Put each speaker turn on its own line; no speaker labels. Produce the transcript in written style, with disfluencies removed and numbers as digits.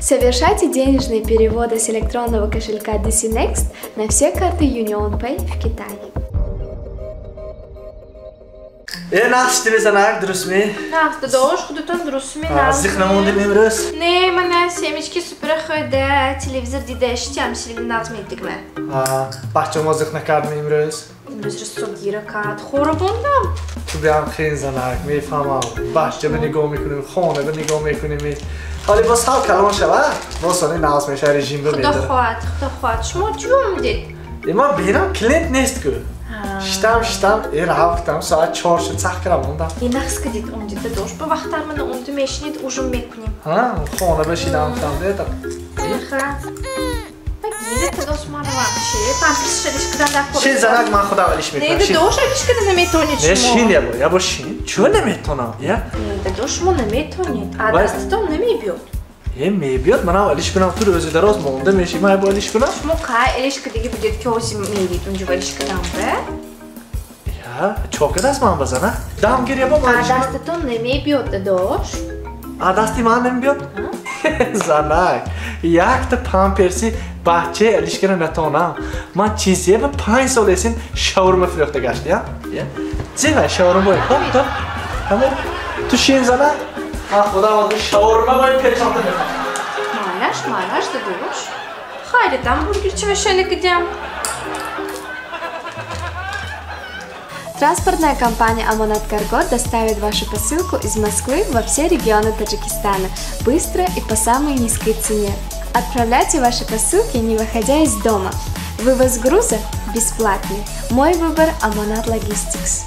Совершайте денежные переводы с электронного кошелька DC Next на все карты UnionPay в Китае.
Нағз шидӣ занак, дурустми?
Нағз, дадош, худатон дурустми?
Зиқ намондем имрӯз?
Не, мана семечки супера хӯрда, телевизор дида, шитям ширин нағз медидигма.
Бачамо зиқ накардем имрӯз?
Имрӯз расо гира кард, хӯра мондам.
Ту биям хин занак, мефаҳмам. Бачаба нигоҳ мекунем, хонаба нигоҳ мекунем. Ҳоли боз ҳал калон шавад, боз сони нағз мешавад, режим бимедад.
Худо хоҳад, худо хоҳад. Шумо чӣ омадед?
Ман бинам клиент нест ку. Шитам, шитам, рафтам, соат 4 шуд, сахт кардам мондам.
Нағз кардид омадед, дадош. Ба вақттар мана омаду мешинед, ужин мекунем.
Хона башидам, гуфтам, дедам.
Ха. Гира дадош, ман вообще памперс шалиш кидан дар кор.
Шин занак, ман худам алиш мекунам.
Не, дадош, алиш кидан наметонед шумо.
Не, шин ябо, ябо шин. Чӯ наметонам, я?
Не, дадош, шумо наметонед. А дастатон намебиёд.
Мебиёд, манам алиш кунам, ту рӯзи дароз монда мешӣ, ман ябо алиш кунам?
Шумо қай алиш кидаги будед, ки ҳозир мерид унҷо алиш кидан, ба?
Я, чо кадаст ман ба зана? Дам гир ябо, ман алиш кунам.
А дастатон намебиёд, дадош?
А дасти ман намебиёд? Занак, якта памперси бачаи алиш кира натонам. Ман чизе ба 5 сол эсин шаурма фурӯхта гашт, я? Зева шаурма бой. Хоп, топ. Тамом. Ту шин занак? Ман худам ҳозир шаурма бой пешонта мехоҳам.
Майлаш, майлаш, дадош. Хайр, там бургерчи ваша кидям.
Транспортная компания «Амонат Карго» доставит вашу посылку из Москвы во все регионы Таджикистана быстро и по самой низкой цене. Отправляйте ваши посылки, не выходя из дома. Вывоз груза бесплатный. Мой выбор – «Амонат Логистикс».